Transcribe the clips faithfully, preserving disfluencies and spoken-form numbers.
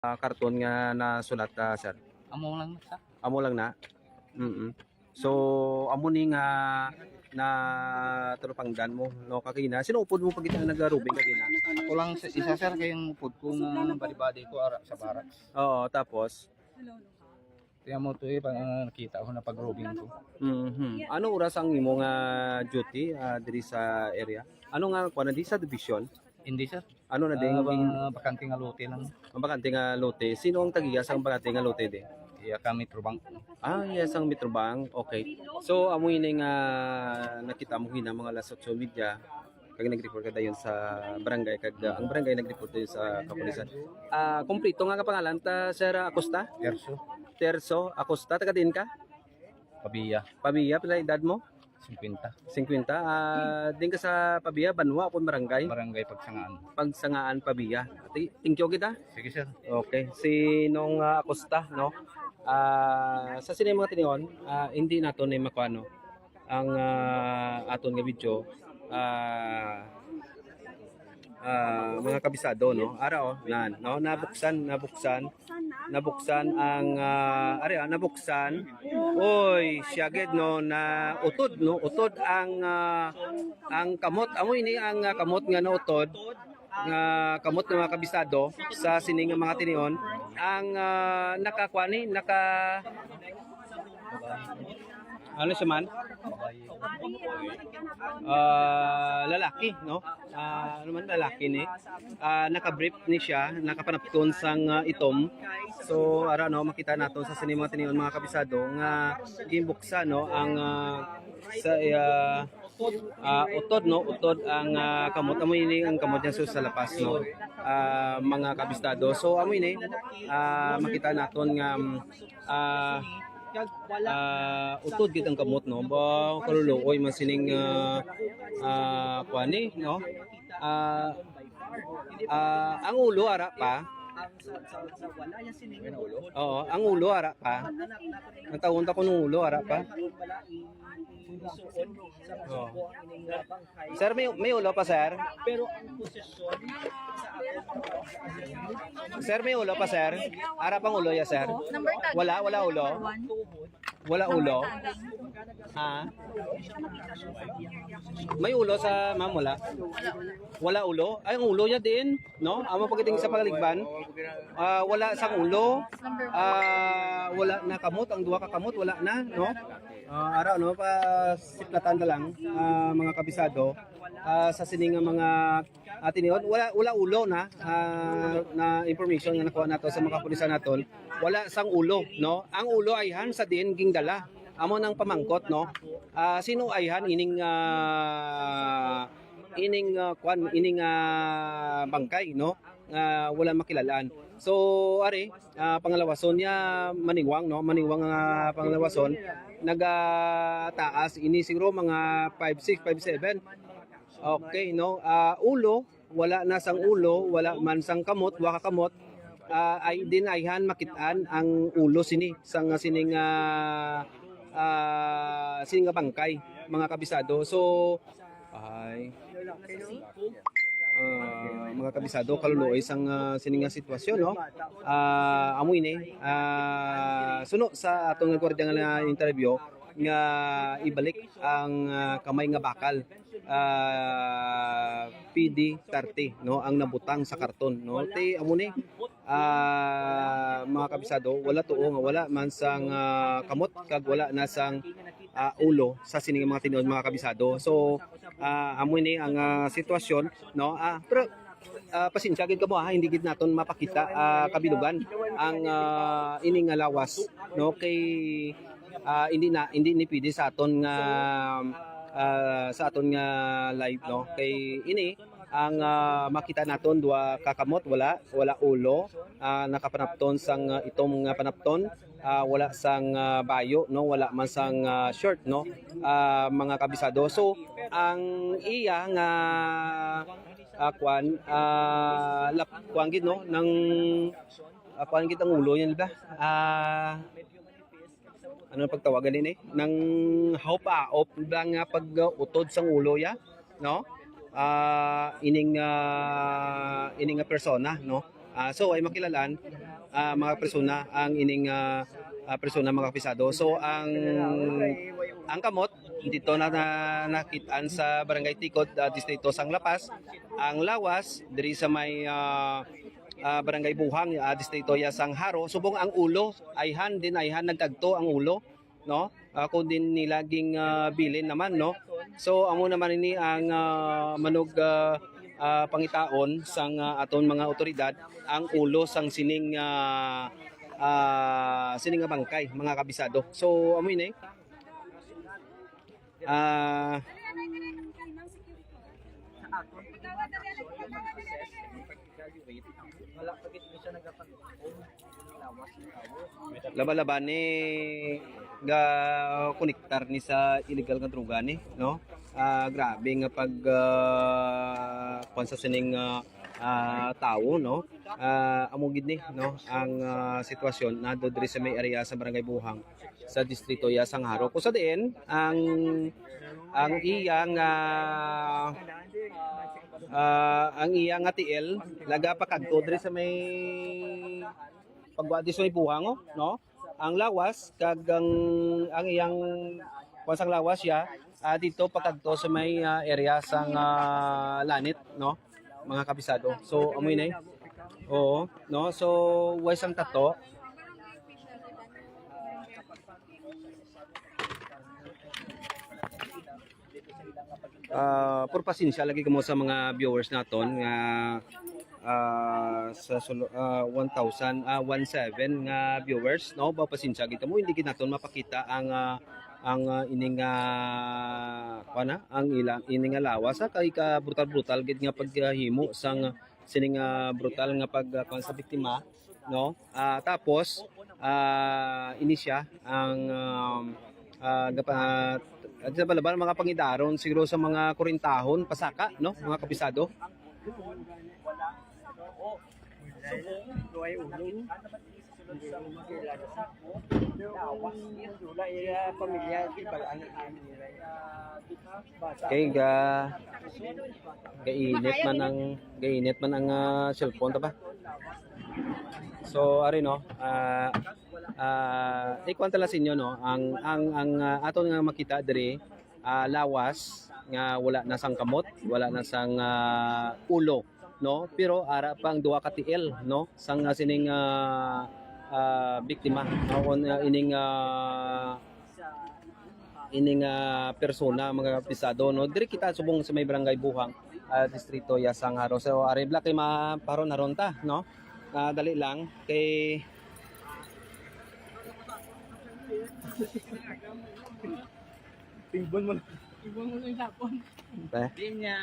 ah, karton nga nasulat, ah, sir? Amo lang sa. Amo lang na. Mm. So, amo ni nga na tulupangdan mo, no, kagina. Sino upod mo pag ito nagarubing kagina? Ako lang sa isa, sir, kay ang upod ko nga badi-badi ko ara sa barracks. Oo, tapos? Kaya mo to eh, pag, ah, nakita ko na pag-robing ko. Mhm. Ano oras ang imo nga duty, ah, diri sa area? Ano nga kuan na di sa division? Hindi, sir. Ano na din? Ah, bang, ah, bakante nga lote lang. Ang bakante nga lote. Sino ang tagiya sang bakante nga lote di? Iya ka Metrobank. Ah, iya sang Metrobank. Okay. So, amo ini nga nakita mo hina mga alas otso medya. Kag nag-report ka dayon sa barangay, kag, ah, ang barangay nag-report dayon sa kapulisan. Ah, kompleto nga kapangalan ta, Sir Acosta? Terso. Terso Acosta, taga diin ka? Pabia. Pabia, pila edad mo? Singkwenta. Singkwenta. Ah, din ka sa Pabia, banwa o barangay? Barangay Pagsangaan. Pagsangaan, Pabia. Ti-, thank you kita. Sige, sir. Okay. Si Nong, ah, Acosta, no? Ah, sa sini mga tinion, ah, hindi nato ni makuha, no? Ang, ah, aton nga video, ah, ah, mga kabisado, no? Ara, oh, nan, no? Nabuksan, nabuksan, nabuksan ang, ah, ari, ah, nabuksan. Oy, siya gid, no, na utod, no? Utod ang, ah, ang kamot. Amo ini ang, ah, kamot nga nautod, nga kamot nga mga kabisado sa sining nga mga tinion. Ang, ah, nakakuha ni, naka, ano siya man? Ah, lalaki, no? Ah, ano man, lalaki ni? Ah, naka-brief ni siya, nakapanapton sang, ah, itom. So, ara, no, makita nato sa sini mga tinion, mga kabisado, nga gimbuksan, no, ang, ah, sa, ah, ah, utod, no, utod ang, ah, kamot. Amo ini ang kamot niya sa, sa lapas, no, ah, mga kabisado. So, amo ini, ah, makita naton nga, um, ah, ah, utod gid ang kamot, no? Ba, kaluluoy man sining, ah, ah, kuan ni, no? Ah, ah, ang ulo ara pa. Oo, ang ulo ara pa. Ang tawon ta kuno ulo ara pa. Oo. Sir, may, may ulo pa, sir? Pero ang posisyon sa Sir, may ulo pa, sir? Ara pang ulo ya, sir? Wala, wala ulo. Wala ulo. Ha? May ulo sa ma'am, wala? Wala ulo. Ay, ang ulo niya din, no? Amo pagdating sa pagaligban. Ah, wala sang ulo. Ah, wala na kamot, ang duha ka kamot wala na, no? Ah, ara, no, pa siplatan na lang, ah, mga kabisado. Ah, sa sining nga mga, ah, tinion, wala, wala ulo na, ah, na information nga nakuha nato sa mga kapulisan naton. Wala sang ulo, no? Ang ulo ayhan sa diin gindala. Amo nang pamangkot, no? Ah, sino ayhan ining, ah, ining, ah, kwan, ining, ah, bangkay, no? Nga wala makilalaan. So, ari, ah, pangalawason niya, maningwang, no? Maningwang nga pangalawason, nagataas ini siguro mga five six, five seven. Okay, no? Ah, ulo, wala na sang ulo, wala man sang kamot, wa ka kamot. Ah, ay din ayhan makit-an ang ulo sini sang sining, ah, ah, sini nga bangkay, mga kabisado. So, ay, ah, mga kabisado, kaluluoy sang, ah, sini nga sitwasyon, no? Ah, amo ini, ah, suno sa atong gwardiya nga na-interview nga ibalik ang, ah, kamay nga bakal, ah, P D thirty, no, ang nabutang sa karton, no? Ti amo ni, ah, mga kabisado, wala tuo nga wala man sang, ah, kamot kag wala na sang, ah, ulo sa sini nga mga tinion, mga kabisado. So, ah, amo ni ang, ah, sitwasyon, no? Ah, pero, ah, pasensya gid kamo, ha, hindi gid naton mapakita, ah, kabilugan ang, ah, ini nga lawas, no? Kay, ah, hindi na, hindi ni pwede sa aton nga, ah, sa aton nga live, no? Kay ini ang, ah, makita naton, duha ka kamot, wala, wala ulo, ah, nakapanapton sang, ah, itom nga panapton, ah, wala sang, ah, bayo, no, wala man sang, ah, short, no, ah, mga kabisado. So, ang iya nga, ah, kwan, ah, lap-, kwan gid, no, nang, ah, kwan gid ang ulo niya, di ba? Ah, ano ang pagtawagan ini? Nang haup-aop lang nga pag-utod sang ulo ya, no? Ah, ining, ah, ining nga persona, no? Ah, so, ay makilalaan, ah, mga persona ang ining, ah, ah, persona, mga kapisado. So, ang, ang kamot, dito na, na nakit-an sa Barangay Tikod, ah, Distrito sang La Paz. Ang lawas, diri sa may, ah, ah, Barangay Buhang, ah, Distrito ya sang Jaro. Subong ang ulo, ayhan din, ayhan nagkagto ang ulo, no? Ah, kung din nila ging, ah, bilin naman, no? So, amo naman ini ang, ah, manog, ah, ah, pangitaon sang, ah, aton mga otoridad, ang ulo sang sining, ah, ah, sining nga bangkay, mga kabisado. So, amo ini. Ah, Wala pa gid siya nagapag-, lawas ng tao. Laba-laba ni ga konektar ni sa illegal nga droga ni, no? Ah, grabe nga pag, ah, kuwan sa sining, ah, ah, tawo, no? Ah, amo gid ni, no, ang, ah, sitwasyon na diri sa may area sa Barangay Buhang sa distrito ya sang Jaro. Kung sa diin ang, ang iyang, ah, ah, ang iyang nga tiil nagapakadto diri sa may pagwa di sa may Buhang, oh, no? Ang lawas kag ang, ang iyang kuwan sang lawas siya, ah, dito pakadto sa may, ah, area sang, ah, Lanit, no? Mga kabisado. So, amoy na eh. Oo, no? So, way sang tato. Ah, puro pasensya lagi kamo sa mga viewers naton nga, ah, sa sulo-, ah, one thousand, ah, one seven nga viewers, no? Ba, pasensya gid kamo, hindi gid naton mapakita ang, ah, ang, ah, ining, ah, kuwan na, ang ilang, ining nga lawas, ah, kay ka brutal-brutal gid nga paghimo sang sining, ah, brutal nga pag, ah, kuwan sa biktima, no? Ah, tapos, ah, ini siya ang, um, ah, gapa-, at sa balabal, mga pangidaron siguro sa mga kurintahon, pasaka, no? Mga kabisado. Wala iya pamilya, di ba, ang nila. Kay ga, gainit man ang, gainit man ang, ah, cellphone, ta ba? So, ari, no, ah, ah, ikuwan ta lang sa inyo, no, ang, ang, ang, ah, aton nga makita diri, ah, lawas nga wala na sang kamot, wala na sang, ah, ulo, no, pero ara pa ang duha ka tiil, no, sang, ah, sining, ah, ah, biktima, no, o, ah, ining, ah, ining, ah, persona, mga kabisado, no? Diri kita subong sa may barangay Buhang, ah, distrito ya sang Jaro. So, ari bala kay ma-, paron-aron ta, no? Ah, dali lang kay Timbon mo lang. Timbon mo lang yung sapon. Di niya,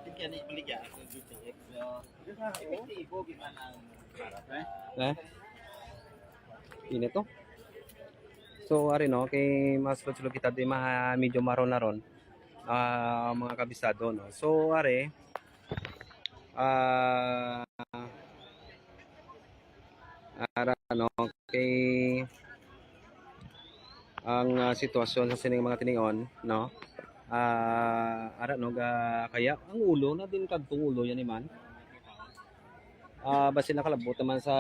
di kaya ni baligya sa G T X, so, epektibo, gid man ang, eh? Init to. So, ari, no, kay mas sulod kita di maha-, medyo maron-aron, ah, mga kabisado, no. So, ari, ah, ara, no, kay ang, ah, sitwasyon sa sining mga tinion, no. Ah, ara, no, ga, kaya ang ulo na din kadtong ulo yan, man. Ah, basi nakalabot naman sa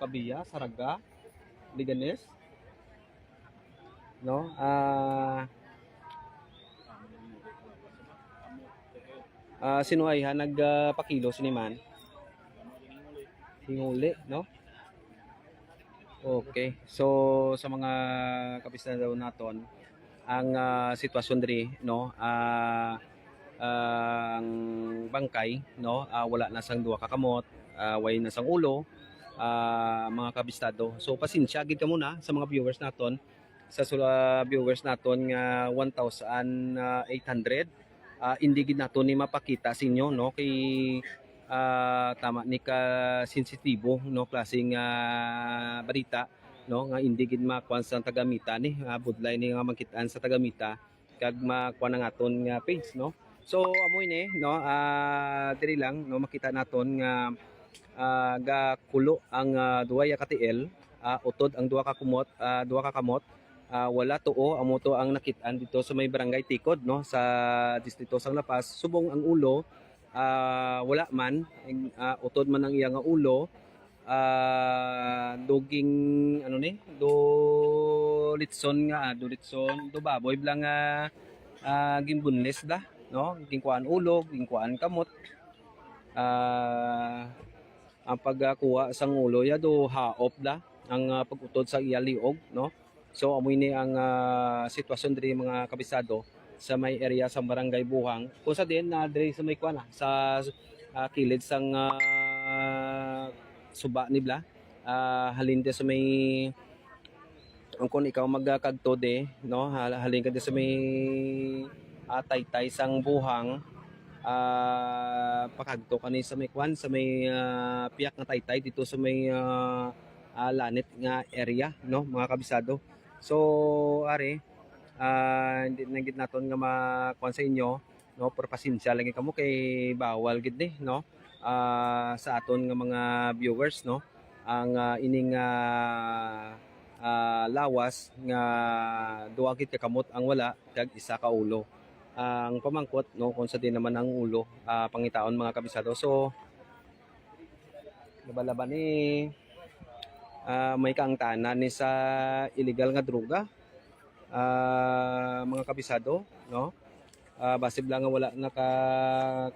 Pavia, Zarraga, Leganes. No? Ah, ah, sino ay ha nag, ah, pakilo sini man? Hinguli, no? Okay. So, sa mga kabisado naton, ang, ah, sitwasyon diri, no, ah, ang bangkay, no, ah, wala na sang duha ka kamot, ah, way na sang ulo, ah, mga kabistado. So, pasensya gid kamo na sa mga viewers naton sa sula-, viewers naton nga one thousand eight hundred. Ah, hindi gid nato ni mapakita sa inyo, no, kay, ah, tama ni ka sensitibo, no, klaseng, ah, balita, no, nga hindi gid makuan sa tagamita ni, ah, budlay ni nga makit-an sa tagamita kag makuan ang aton nga page, no. So, amo ini, no, ah, diri lang, no, makita naton nga, ah, gakulo ang, ah, duha ya ka tiil, ah, utod ang duha ka kumot, ah, duha ka kamot, ah, wala tuo, amo to ang nakit-an dito sa may barangay Tikod, no, sa distrito sang La Paz. Subong ang ulo, ah, wala man, ing-, ah, utod man ang iya nga ulo, ah, duging, ano ni, do litson nga, ah, do litson, do baboy bla nga, ah, ginbunlis bla, no? Ginkuhaan ulo, ginkuhaan kamot. Ah, ang pagkuha sang ulo ya do haop bla, ang, ah, pag-utod sa iya liog, no? So, amo ini ang, ah, sitwasyon diri, mga kabisado, sa may area sa Barangay Buhang. Kung sa diin na diri sa may kuan, ah, sa, ah, kilid sang, ah, suba ni bla, ah, halin di sa may, ang kung ikaw magkagto di, no, hal-, halin ka di sa may, ah, taytay sang Buhang, ah, pakagto ka ni sa may kuan, sa may, ah, piyak nga taytay dito sa may, ah, ah, Lanit nga area, no, mga kabisado. So, ari, ah, hindi na gid naton nga makuan sa inyo, no, pero pasensya lagi kamo kay bawal gid ni, no, ah, sa aton nga mga viewers, no, ang, ah, ining, ah, ah, lawas nga duwa gid ka kamot ang wala kag isa ka ulo. Ang pamangkot, no, kung sa diin naman ang ulo, ah, pangitaon, mga kabisado. So, laban-laban ni, ah, may kaangtanan ni sa illegal nga droga, ah, mga kabisado, no? Ah, basi bla nga wala naka,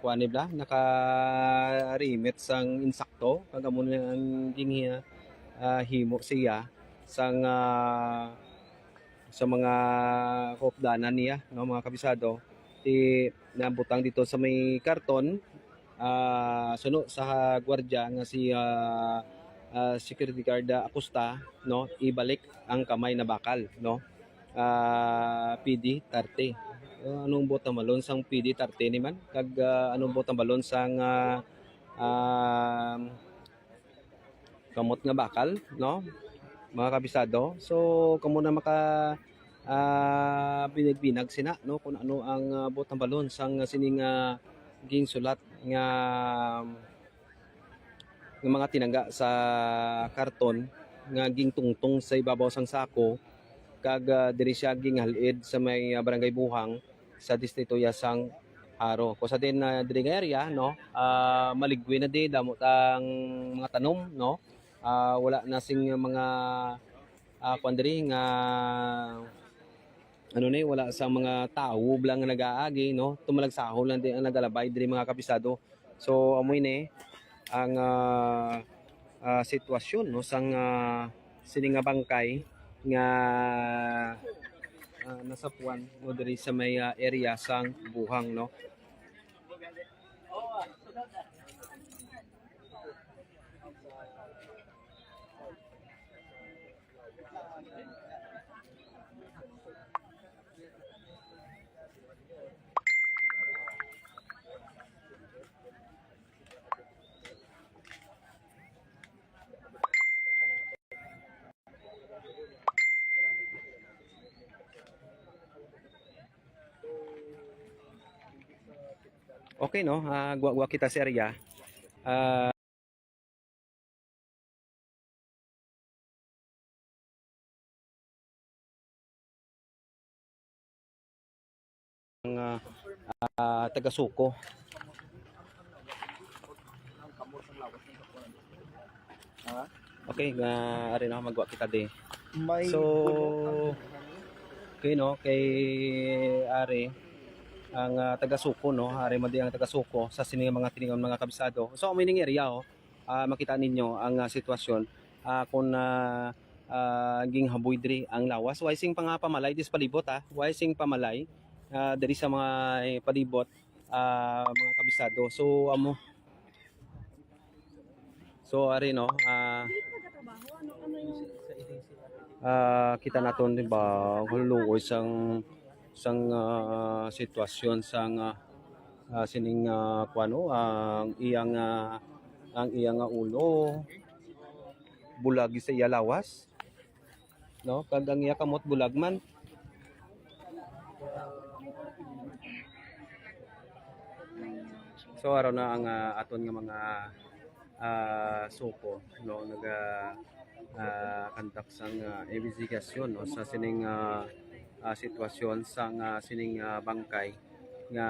kuan ni bla, naka-remit sang insakto, kag amo na ang ginhi-, ah, himo siya sang, ah, sa mga kaupdanan niya, no, mga kabisado, ti nabutang dito sa may karton, ah, suno sa gwardiya nga si, ah, ah, Security Guard, ah, Acosta, no, ibalik ang kamay na bakal, no, ah, P D thirty. Ah, anong buot hambalon sang P D thirty ni man? Kag, ah, anong buot hambalon sang, ah, ah, kamot nga bakal, no? Mga kabisado. So, kamo na maka, ah, binag-binag sina, no? Kung ano ang, ah, buot hambalon sang sining, ah, ginsulat nga, nga mga tinangga sa karton nga gintungtong sa ibabaw sang sako kag, ah, diri siya ginhalid sa may, ah, Barangay Buhang sa distrito ya sang Jaro. Kung sa din, ah, diri nga area, no, ah, maligwi na di, damo tang mga tanom, no? Ah, wala na sing mga, ah, kuwan diri nga, ano ni, wala sa mga tawo lang nga nag-aagi, no? Tumalagsahon lang di ang nagalabay diri, mga kabisado. So, amo ini ang, ah, ah, sitwasyon, no, sang, ah, sini nga bangkay nga, ah, nasapuan, no, diri sa may, ah, area sang Buhang, no. Okay, no? Ah, gwa-gwa kita sa area. Ah, ang, ah, ah, taga Suco. Okay, nga ari na magwa kita di. May So, bulok ang okay, no, kay ari ang, ah, taga Suco, no, ari man di ang taga Suco sa sini nga mga tiningon, mga kabisado. So, amo ining area, oh. Ah, makita ninyo ang, ah, sitwasyon. Ah, kung, ah, ah, ginghaboy diri ang lawas, way sing panga pamalay dis palibot, ah. Way sing pamalay, ah, diri sa mga, eh, palibot, ah, mga kabisado. So, amo. So, ari, no, ah, ah, kita naton, di ba, huluoy sang, sang, ah, sitwasyon sang, ah, ah, sining, ah, kuwan, no, ang iyang, ah, ang iyang, ah, ulo, bulag sa iya lawas, no? Kag ang iya kamot bulag man. So, araw na ang, ah, aton nga mga, ah, suko, no, naga, ah, conduct sang, ah, investigasyon, no, sa sining, ah, ah, sitwasyon sang, ah, sining, ah, bangkay nga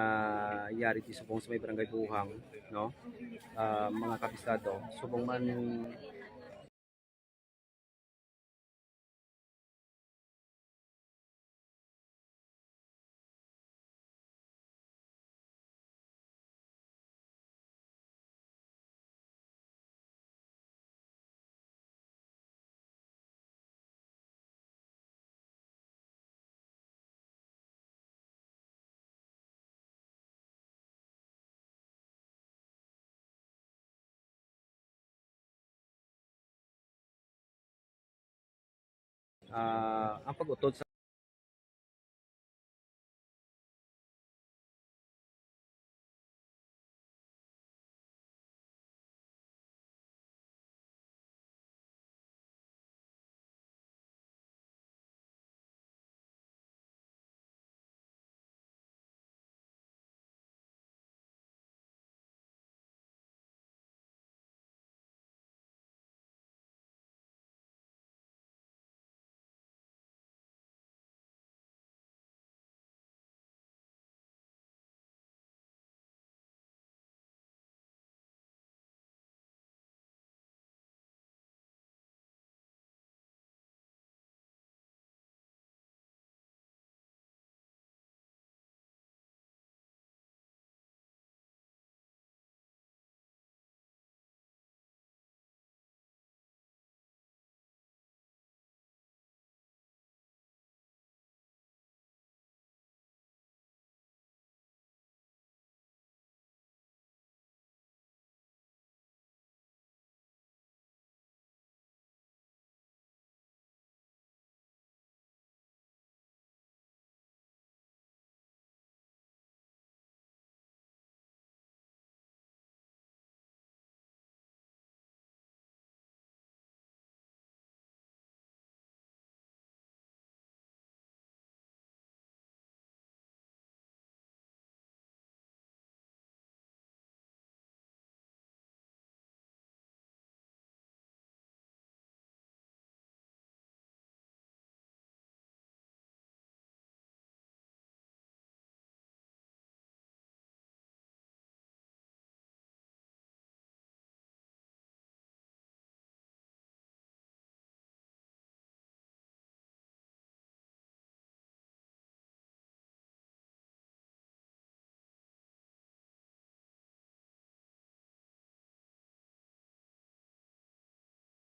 yari di subong sa may barangay Buhang, no? Ah, mga kabisado, subong man ah, ang pag-utod